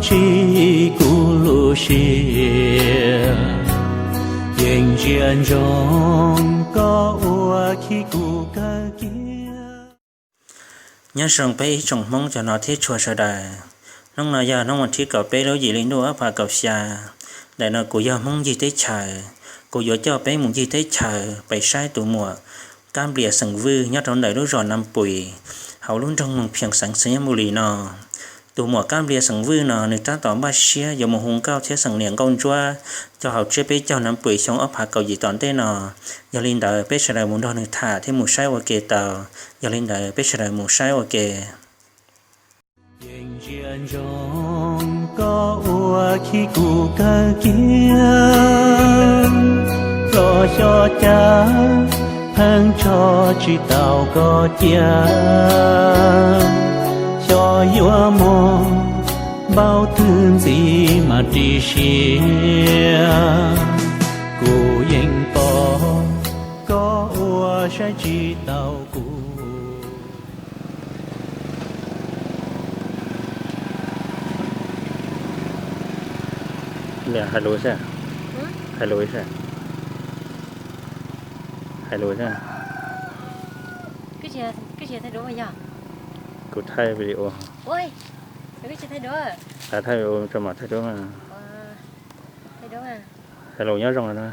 Tsis kuv lub siab, yeej ntsia ntsoov koj ua khib kuv kawg kiag. Nyob zoo peb ib tsoom Hmoob cov hnov thiab tshua sawv daws. Hnub no yog hnub vas thib kaum peb lub yim hli ntuj ob phav kaum xya. Ntawm no kuv yog Hmoob Ncig teb chaws. Kuv yuav coj peb mus ncig teb chaws pem saib tus muam Kab Nplias xeem Vwj nyob rau ntawm lub zos Nam Puim, hauv lub nroog Moos Phias xeev Xais Nyas Mus Lis no. Tus muam Kab Nplias xeem Vwj no nws tab tom npaj siab yuav mus hu nkauj thiab xeem niam nkauj ntsuab coj hauv tsiab peb caug Nam Puim xyoo ob phav kaum yim tom ntej no. Yog li ntawd peb sawv daws mus nrog nws tham thiab mus saib ua ke tau. Yog li ntawd peb sawv daws mus saib ua ke. Yeej ntsia ntsoov koj ua khib kuv kawg kiag, los xyov cas pheej tso tsis tau koj cia. Xyov yuav muaj npaum twg ntxiv mas ris siab, kuv yeej pom koj ua saib tsis taus kuv. Hais lus, hais lus, hais lus. Kuv thaij video, thaij video tso mam thaij duab. Hais lus nyob zoo no.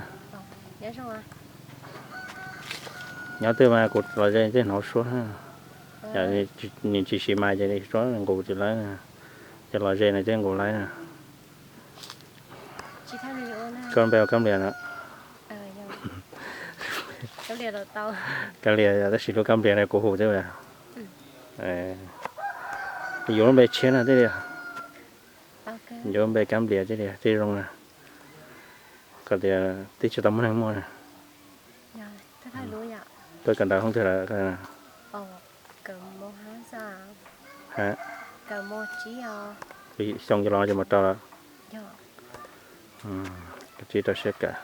Nyob twg mas kuv los ze tej hnov suab. Nws tsis siv mais ces suab nqus tsis lawv, ces los ze no ces nqus lawv na. Koj npe ua Kab Nplias no. Kab Nplias, tab sis lub Kab Nplias no kuv hu thiab. Yus lub npe tshiab no thiaj li, yus lub npe Kab Nplias thiaj li, thiaj zoo na. Koj tias twb tsis tau muaj neeg muaj na. Tuaj kawm ntawv hoob twg lawm? Xyoo yuav los ces mus rau lawm. Tsiv rau siab kawm,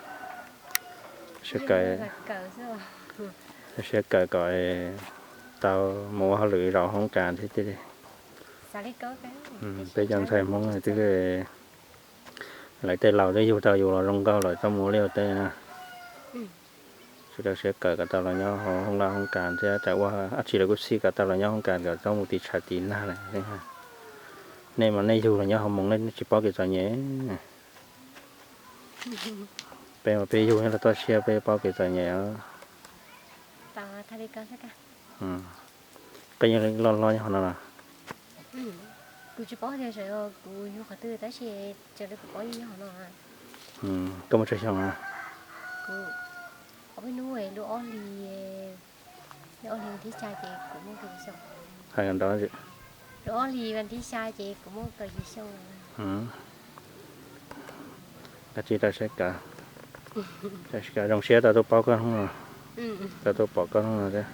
siab kawm, siab kawm kom tau mus ua hauj lwm zaum hoob kas thiab tiag. Peb cov ntxhais Hmoob twb, lawv tej laus twb yug tau yus los zoo nkauj lawm txhob mus ua liaj ua teb na. Tsiv rau siab kawm kom tau los nyob hauv hoob laj hoob kas thiab tsam ua dab tsi lawv kuj xij kom tau los nyob hoob kas kom txhob mus tiv tshav tiv nag lawm. Nej mas nej yug los nyob hauv moos nej tsis paub kev txom nyem. Peb mas peb yug nyob rau toj siab peb paub kev txom nyem os. Koj yeej loj hlob nyob hauv no los? Koj muaj tsawg xyoo? Hais nrov. Dab tsi rau siab kawm, zoo siab tau tuaj paub koj hnub no, tau tuaj pom koj hnub no thiab.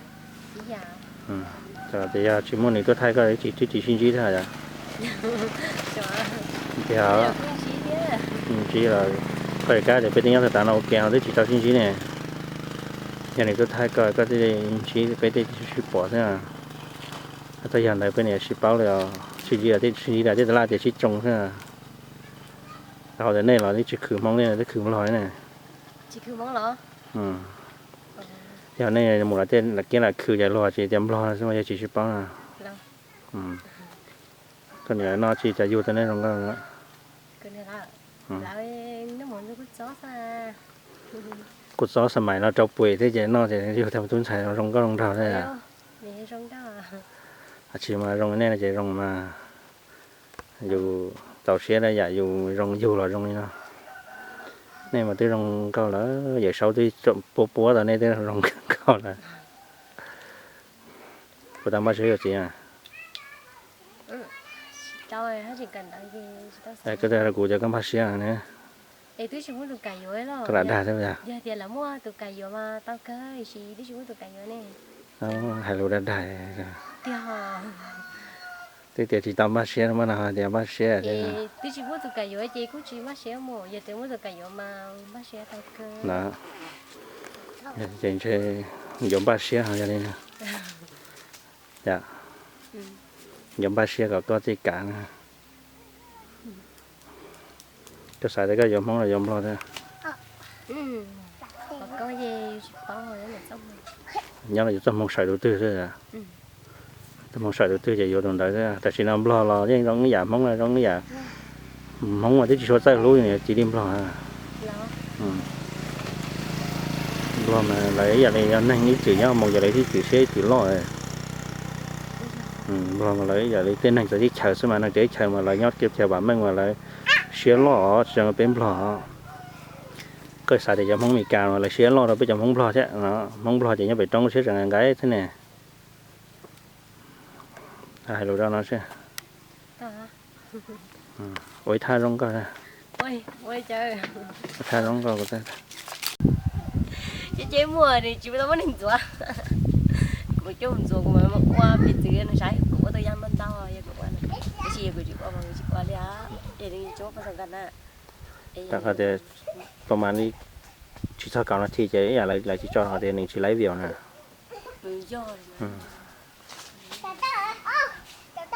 Ces yog tsis muaj nws tuaj thaij koj twb tsis sib ntsib thiab yom? Tiag, ntsib los, koj kab ces peb twb nyob tag tas no ua ke ho twb tsis tau sib ntsib ne. Yog nws tuaj thaij koj, koj thiaj li ntsib, peb thiaj sib pom thiab. Txog yog ntawd peb niam sib paub li os, sib ntsib los thiaj sib ntsib, thiaj tas laj tias sib tsoo thiab. Hauv tias nej los twb tsis khwv Hmoob li, twb khwv Nplog ne. Yog nej mus los tej lam kiab lam khwv ces luag tsis tias Nplog xwb mas yog tsis sib paub na. Koj niam no tsis cas yug tau nej zoo nkauj. Kuj txob xa mais no rau pem thiab ces noj ces yug tau tub ntxhais zoo nkauj zoo nraug thiab. Tsis mas zoo nej no ces zoo mas, yus txaus siab rau yam yus zoo, yug los zoo li no. Nej mas twb zoo nkauj lawm, Yawm Saub twb puab puab tau nej twb zoo nkauj lawm. Puas tau npaj siab yuav txiv? Koj twb hais rau kuv tias koj npaj siab ne. Koj lam dag thiab. Hais lus dag dag. Twb tias tsis tau npaj siab no mas no hais tias npaj siab. Ces ntshe yuav npaj siab yog li no. Yuav npaj siab kom koj txij kav na. Koj xav tias koj yuav Hmoob los yuav Nplog thiab? Nyob los yuav txoj hmoo sawv tus twg thiab? Txoj hmoo sawv tus twg ces yuav tus ntawd thiab. Tam sim no Nplog los yeej zoo ib yam Hmoob, zoo ib yam. Hmoob mas twb tsis tshua txawj hlub, cia li Nplog. Nplog mas lawv ib yam li yog neeg ib txwm nyob mus ces lawv ib txwm siab ib txwm loj. Nplog mas lawv ib yam li tej neeg txawv teb chaws xwb mas, neeg txawv teb chaws mas lawv nyob teb chaws vam meej mas lawv siab loj os, tsis zoo peb Nplog. Koj xav tias cov Hmoob Meskas mas lawv siab loj rau peb cov Hmoob Nplog thiab. Hmoob Nplog ces nyob pem roob siab tseem nqaim thiab ne. Hais lus rau no seb. Ua ib thaj zoo nkauj. Ua thaj zoo nkauj. Ces muaj nws tsis tau muab nws ntxuav. Kuv coj mus ntxuav kuv mam ua piv txwv nws saib kuv ua tau yam ntau ntau yog kuv ua, tab sis yog kuv tsis ua mas kuv tsis ua li. Es nws tsis muaj paj xoo kas na. Rau qhov tias tus mas li tsis txog kaum nas this ces ib yam lawv tsis tso qhov tias nws tsis laib view na.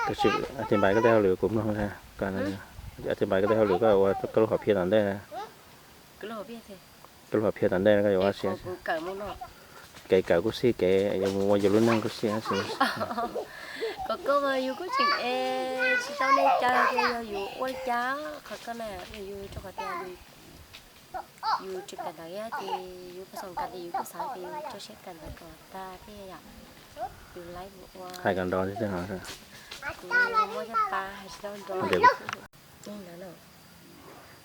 Tab sis Tis Npais koj tej hauj lwm kuv mloog, Tis Npais koj tej hauj lwm koj ua koj lub hom phiaj tom ntej. Koj lub hom phiaj tom ntej koj yuav ua si. Kev kawm kuj xij, kev yuav mus ua yus lub neej kuj xij. Kom koj mas yus kuj tseem tsis tau neej caw tias yog yus ua li cas, qhov koj na yus rau qhov tias yus tsis kawm ntawv thiab ces yus paj xoo kas ces yus kuj xav tias yus rau siab kawm ntawv kom tag thiab yom. Yus laib mus ua hais kom nrov kuv muab caj pas hais tsis tau nrov.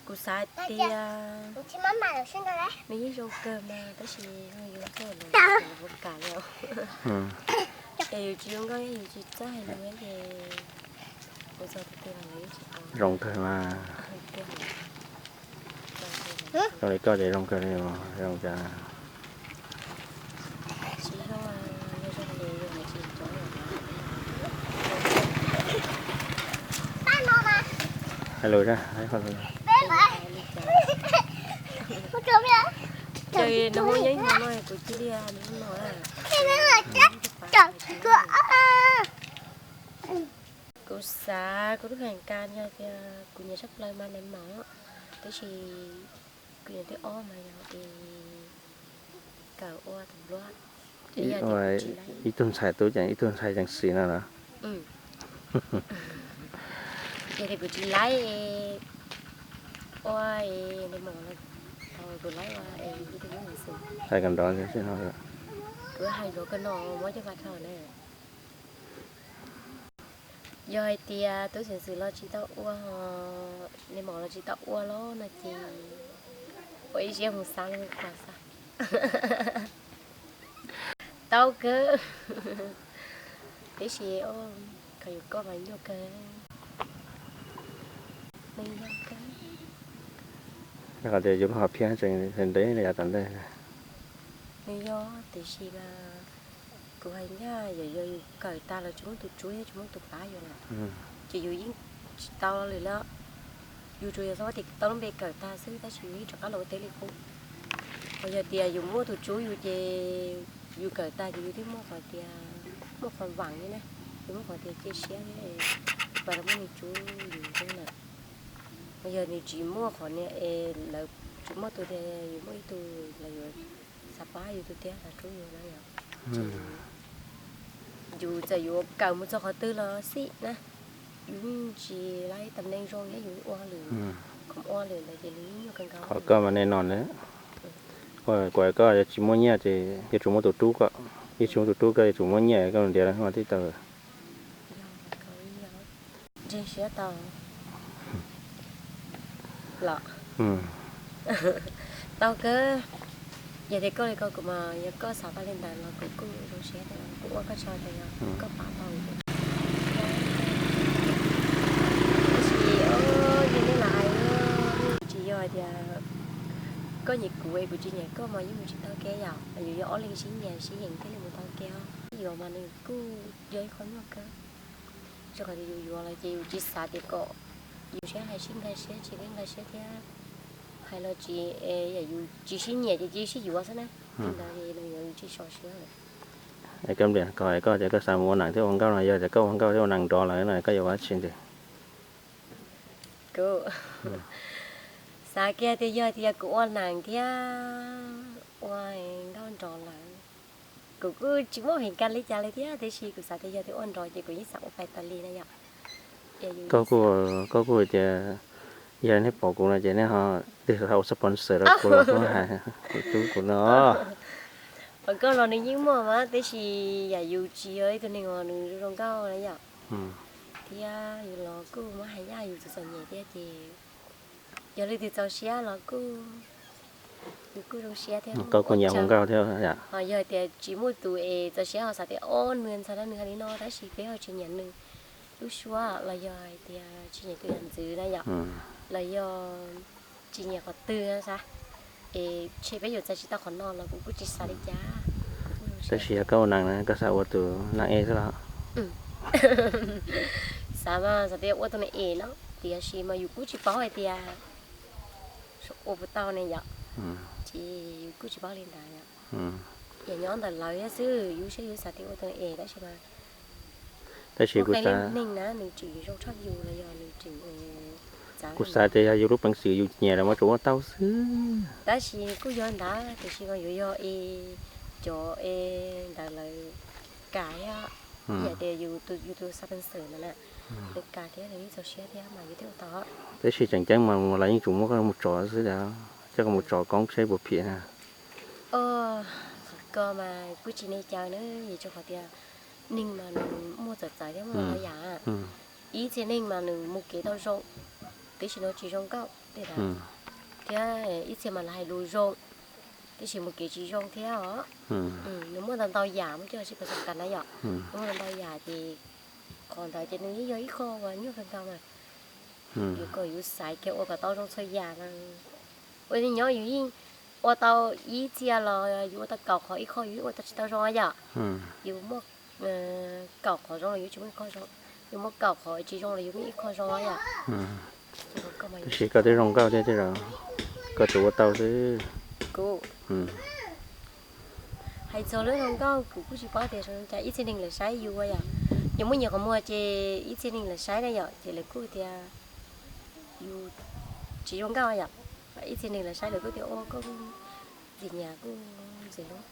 Kuv xav tias nws yeej zoo kawg mas tab sis yus txoj hauj lwm ua kam li. Es yus tsis zoo nkauj thiab yus tsis txawj hais lus ces ua txog tus twg los lawv yeej tsis tau. Zoo kawg mas. Zoo li koj ces zoo kawg li, zoo cas. Hais lus, hais lus. Ces nws muaj yeeb no kuv cia li nws no. Kuv xav kuv lub hais kas yog tias kuv nyiam tshaj plaws mas nais maum, tab sis kuv nyiam thib ob mas yog es kawm ua tus npluab. Ib tug ntxhais tub ceev ib tug ntxhais ceev xis no los? Yog tias kuv tsis laib ua nais maum los tau kuv laib ua ib tug ntxhais. Hais kom nrov thiab. Kuv hais nrov kawg no muab caj pas rau na. Yog hais tias tub ceev xwm los tsis tau ua, nais maum los tsis tau ua los no ces ua ib siab mus xav li qhov xav. Tau kawg. Tiam sis koj yus koj mas nyuaj kawg. Nws yog kawg. Qhov tias yus lub hom phiaj tseem ntev ntev yav tom ntej. Nws yog tiam sis mas kuv hais ncaj yog yus kawm tag los tsis muaj tus tsub thiab tsis muaj tus pab yus lawm, ces yus yeej tsis tau lawm. Yus tsuas yog xav tias tau lub npe kawm tag xwb tab sis yus yeej rov qab los ua teb li qub. Ho yog tias yus muaj tus tsub yus ces yus kawm tag ces yus twb muaj qhov tias, muaj qhov vam li na, yus muaj qhov tias cia siab thiab, mas lawv muaj nws tsub yus xwb lawm. Ho yog nws tsis muaj qhov niag es lawv tsis muaj tus tias yus muaj ib tug los yuav xav pab yus tus tiag los tsub yus na yom. Yus txawm yuav kawm mus txog qhov twg los xij na, yus yeej tsis laib tam neej zoo thiab yus ua lwm, khoom ua lwm ntawd ces nws yeej nyuaj kawg nkaus. Qhov koj mas nej no na, kuv koj yuav tsis muaj nyiaj ces yuav tsum muaj tus rub koj, yuav tsis muaj tus rub koj yuav tsum muaj nyiaj koj ntiav mas twb tau. Ntseeg siab tau los tau kawg. Yog tias koj li ko kuv mas yog koj xav tau li ntawd los kuv kuj zoo siab, kuv ua koj tsaug tias koj pab tau. Tab sis yog nej lam hais, tsis yog hais tias koj nyiam kuv es kuv tsis nyiam koj mas yeej mus tsis tau ke yom. Yus yog ob leeg sib nyiam sib yeem thiaj li mus tau ke os. Yuav mas nws kuj yog ib qho nyuaj kawg, rau qhov tias yus yuav lawm ces yus tsis xav tias kom yus sib hais sib nkag siab tsis nkag siab thiab, hais los tsis, yam yus tsis sib nyiam ces cia sib yuav xwb na. Li ntawd ces nws yuav yus tsis sov siab lawm. Es koj npliam ko koj tias koj xav mus ua neeg thiab ua nkauj no, yog tias koj ua nkauj thiab ua neeg nrov lawm no koj yuav ua tsi ntxiv? Kuv, Xav kiag tias yog tias kuv ua neej thiab ua nkauj nrov lawm, kuv kuj tsis muaj hais kas li cas li thiab, tiam sis kuv xav tias yog tias ua nrov ces kuv yeej xav ua fais tas li na yom. Koj kuj, koj kuj tias yog nej pom kuv no ces nej ho twg ua sponsor rau kuv los kuj hais, kuv tub kuv no. Koj los nws yeej muaj mas, tiam sis yam yus tsis yog ib tug neeg uas nws zoo nkauj na yom. Thiab yus los kuj muab hais yam yus txom txom nyem thiab ces yog leej twg txaus siab los kuj, yus kuj zoo siab thiab. Koj kuj nyiam hu nkauj thiab. Ho yog tias tsis muaj tus es txaus siab ho xav tias o nws ntxhais no nws hais li no tab sis peb ho tsis nyiam nws lub suab los yog hais tias tsis nyiam tus yam ntxwv na yom, los yog tsis nyiam qhov twg xav es tshe peb yuav txais tsis tau qhov no los kuv kuj tsis xav li cas. Tab sis yog koj ua neej na koj xav ua tus neej es xwb los? Xav mas xav tias ua tus neej es no, tiam sis mas yus kuj tsis paub hais tias ua puas tau ne yom. Ces yus kuj tsis paub li ntawd yom. Yam nyob ntawm lawv thiab xwb, yus saib yus xav tias ua tus neej es tab sis mas tab sis kuv xav neeg na nws tseem zoo tshaj yus los yog nws tseem, kuv xav tias yog yus lub peev xwm yus nyiam los mas tsuas ua tau xwb. Tab sis kuj yog ntawd tiam sis mas yuav yog es cov es ntawd lawv kam thiab, yam tias yus tus xav peev xwm ntawd na, nws kam thiab nws yeej txaus siab thiab mas yus thiaj ua tau. Tab sis tseem ceeb mas lawv yeej tsuas muab koj mus tso xwb, coj koj mus tso koob seb puas phim na. Qhov ko mas kuj tsis ne caw na, vim rau qhov tias neeg mas nws muaj txawv txawv thiab muaj ntau yam. Ib txhia neeg mas nws mus kev tau zoo, tiam sis no tsis zoo nkauj tej ntawd, thiab ib txhia mas lawv hais lus zoo, tiam sis mus kev tsis zoo thiab os. Nws muaj ntau ntau yam, muaj coj sib pab xav kas na yom, nws muaj ntau ntau yam ces qhov ntawd ces nws yeej yog ib qho uas nyuaj kawg nkaus mas. Yus kom yus xaiv kiag ua kom tau zoo txhua yam mas ua li nyob yus yeej ua tau ib txhia los yus ua tau kaum qhov, ib qho yus yeej ua tau tsis tau zoo yom. Yus muaj kaum qhov zoo los yus tsis muaj ib qho zoo, yus muaj kaum qhov tsis zoo los yus muaj ib qho zoo yom. Tab sis koj twb zoo nkauj thiab, koj tsuas ua tau xwb. Kuv hais txog lub zoo nkauj kuv kuj tsis paub tias zoo li cas, ib txhia neeg lawv saib yus yom, yus muaj nyiam qhov muag ces ib txhia neeg lawv saib na yom, ces lawv kuj tias yus tsis zoo nkauj yom. Ib txhia neeg lawv saib lawv kuj tias ua koj ntxim nyiam kuj ntxim hlub.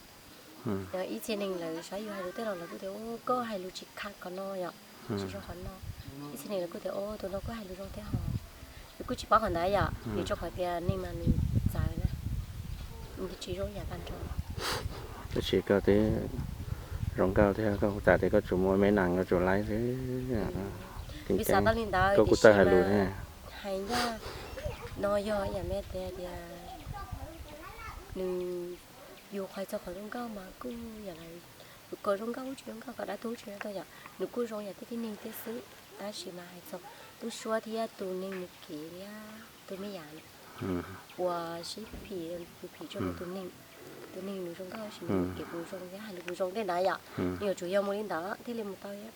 Ib txhia neeg lawv saib yus hais lus tej los lawv kuj tias ua koj hais lus tsis kha qhov no yom, tsis zoo qhov no. Ib txhia neeg lawv kuj tias ua tus no kuj hais lus zoo thiab hos. Yus kuj tsis paub qhov ntawd yom, vim rau qhov tias neeg mas nws txawv na, nws tsis zoo yam tag nrho. Tab sis koj twb zoo nkauj thiab, koj kuj xav tias koj tsuas muaj me nees koj tsuas laib xwb. Koj kuj txawj hais lus thiab. Hais ncaj no yog yam me tias tias nws, yus hais txog qhov zoo nkauj mas kuj yam li yus kom zoo nkauj tsis zoo nkauj, kom dab tuj tsis dab tuj yom, nws kuj zoo yam tej tib neeg thiab xwb. Tab sis mas hais txog tub suab thiab tus neeg mus kev thiab tus me yam uas sib phim, tus phim rau tus neeg, tus neeg nws zoo nkauj tab sis nws mus kev kuj zoo thiab hais lus kuj zoo tej ntawd yom, nws yuav tsum yog mus li ntawd thiaj li mus tau thiab.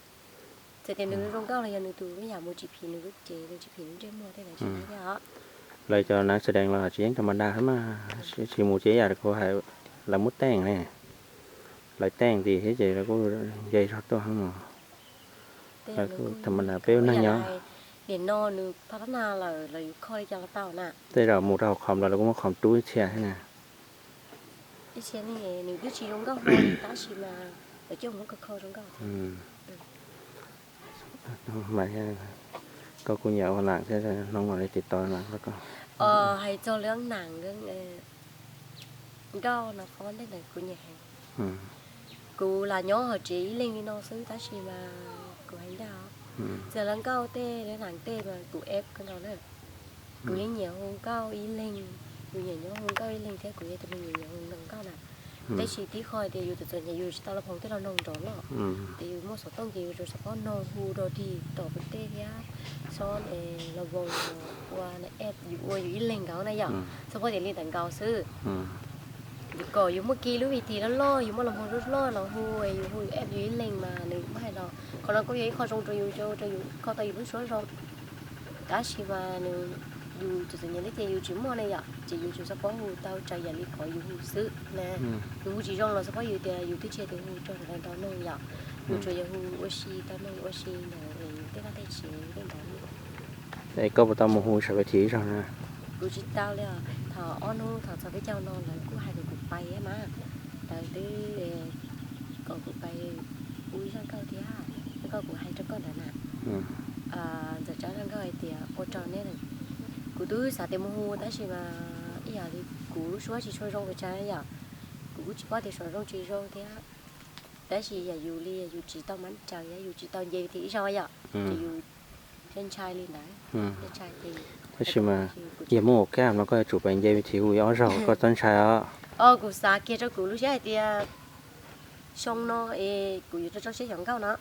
Txawm tias nws zoo nkauj los yog nws tus me yam mus tsis phim nws lub cev, nws tsis phim nws ntsej muag tej ntawd tsis tau thiab os. Lawv cov neeg xav dees los tsis yeej tham ma da mas, tsis mus ces yam kuv hais, lawv muab teej ne, lawv teej nti thiab ces lawv kuj nce zog tuaj no. Lawv kuj tham ma da peb ua neeg nyob. Nim no nws pab tab na lawm los yus kho li cas los tau na. Tej zaum mus rau hauv qhov los lawv kuj muab qhov rub ib txhia thiab na. Ib txhia neeg nws twb tsis zoo nkauj hlo tab sis mas lawv coj mus lub kho zoo nkauj. Koj kuj nyiam ua neej thiab, hnub mam li tiv tauj na koj. Hais txog lub neej nkauj no qhov ntej ntawd kuv nyiam heev. Kuv lam nyob hauv tsev ib leeg li no xwb tab sis mas kuv hais ncaj, txawm lub nkauj tej lub neej tej mas kuv eb kawg nkaus na. Kuv yeej nyiam hu nkauj ib leeg, kuv nyiam nyob hu nkauj ib leeg thiab kuv yog tus neeg nyiam nyiam hu nkauj na. Tab sis tib qho tias yus txom txom nyem yus tsis tau los phoom tej los noog nrov loj, ces yus muaj xov tooj ces yus tsuas xav paub noog hu rau dig tom pem tej thiab xob los voos ua na eb yus ua yus ib leeg nkaus na yom, xav paub tias li ntawd nkaus xwb. Yus kom yus muaj kiag lub vim tis loj loj, yus muaj los phoom loj loj los hu, yus hu yus eb yus ib leeg mas nws muab hais los qhov no kuj yog ib qho zoo rau yus, rau yus kho tau yus lub suab zoo. Tab sis mas nws, yus txom txom nyem thiab ces yus tsis muaj ne yom, ces yus tsuas xav paub hu tau raws yam li qhov yus hu xwb na. Yus hu tsis zoo los xav paub yus tias yus twb tsis yog tus hu rau ntau ntau neeg yom. Yus tsuas yog hu ua si tau neeg ua si ntawd es yus tej vaj tej tsev tej ntawd. Es koj puas tau mus hu saum pem thim ib zaug na? Kuv tsis tau li os. Thaum ob hnub thaum txog peb caug no lawv kuj hais kom kuv pais thiab mas, lawv twb kom kuv pais hu ib zaj nkauj thiab, zaj nkauj kuv hais rau koj ntawd na. Ntxawm Tsab zaj nkauj hais tias ua rau neb, kuv twb xav tias mus hu tab sis mas ib yam li kuv lub suab tsis tshua zoo pes tsawg yom, kuv kuj tsis paub tias xyov zoo tsis zoo thiab. Tab sis yam yus li yus tsis tau mab raws thiab yus tsis tau nce ib zaug yom, ces yus ntshai ntshai li ntawd. Tab sis mas yog muaj ua kab no koj yuav tsum pais nce ib thim hu ob zaug koj txhob ntshai os. Kuv xav kiag rau kuv lub siab hais tias xyoo no es kuv yuav rau rau siab xyov nkauj no,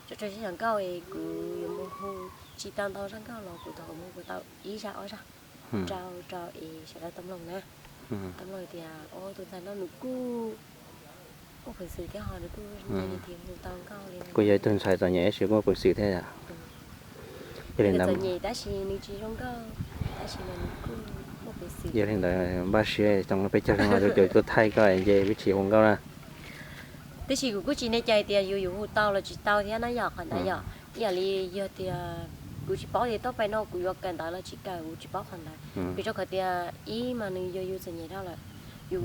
rau rau siab xyov nkauj es kuv yuav mus hu tsis tau ntau zaj nkauj los kuv thov mus hu tau ib zaj ob zaj rau rau es sawv daws tau mloog na. Tau mloog tias o tus ntxhais no nws kuj muaj peev xwm thiab ho nws kuj hu tau nkauj li. Kuj yog ib tug ntxhais txom nyem tab sis kuj muaj peev xwm thiab yom. Yog li ntawd, txom nyem tab sis nws tsis zoo nkauj, tab sis mas nws kuj muaj peev xwm. Yog li ntawd npaj siab xyoo peb caug no yuav tuaj thaij koj nce ib thim hu nkauj na. Tab sis kuv kuj tsis ne cai tias yus yuav hu tau los tsis tau thiab na yom, qhov ntawd yom. Ib yam li yog tias kuv tsis paub tias tuaj pais no kuv yuav kawm ntawv los tsis kawm, kuv tsis paub qhov ntawd. Vim rau qhov tias ib mas nws yog yus txom nyem dhau lawm, yus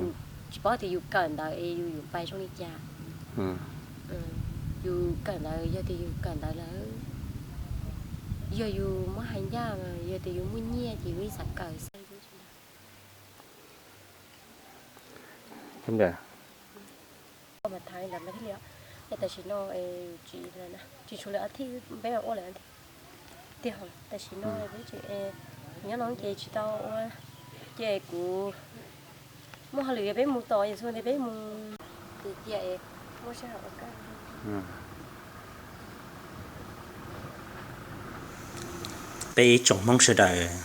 tsis paub tias yus kawm ntawd es yus yuav pais zoo li cas. Yus kawm ntawd yog tias yus kawm ntawd lawm, yog yus muab hais ncaj mas yog tias yus muaj nyiaj ces yus yeej xav kawm xwb. Mas thaiv ntawd mas thiaj li, es tam sim no tsis, tsis tshuav lawv a thij, peb ua lawv a thij tiag. Tam sim no peb tsis, nyob no ces tsis tau ua, ces kuv muaj hauj lwm peb mus tom yus xu nti peb mus, ces cia es muaj sij hawm ua kawg. Peb ib tsoom Hmoob sawv daws,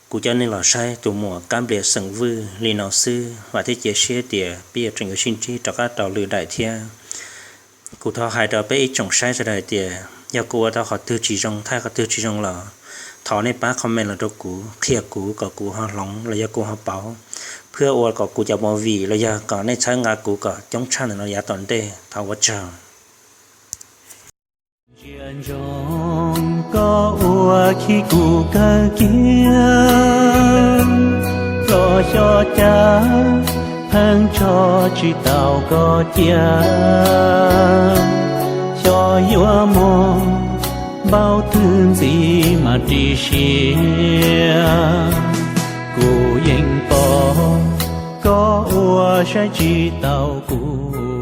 kuv coj nej los saib tus muam Kab Nplias xeem Vwj li no xwb, vam thiab cia siab tias peb yuav tseem yuav sib ntsib rov qab rau lwm daim thiab. Kuv thov hais rau peb ib tsoom saib sawv daws tias yog kuv ua tau qhov twg tsis zoo, thaij qhov twg tsis zoo los thov nej pab comment los rau kuv, qhia kuv kom kuv ho hloov los yog kuv ho pauv, phwaj ua kom kuv cov movie los yog kom nej txhawb nqa kuv kom coob tshaj ntawm no yav tom ntej. Thov ua tsaug. Ntsia ntsoov koj ua khib kuv kawg kiag, los xyov cas pheej tso tsis tau koj cia. Xyov yuav mus npaum twg ntxiv mas ris siab, kuv yeej pom koj ua saib tsis taus kuv.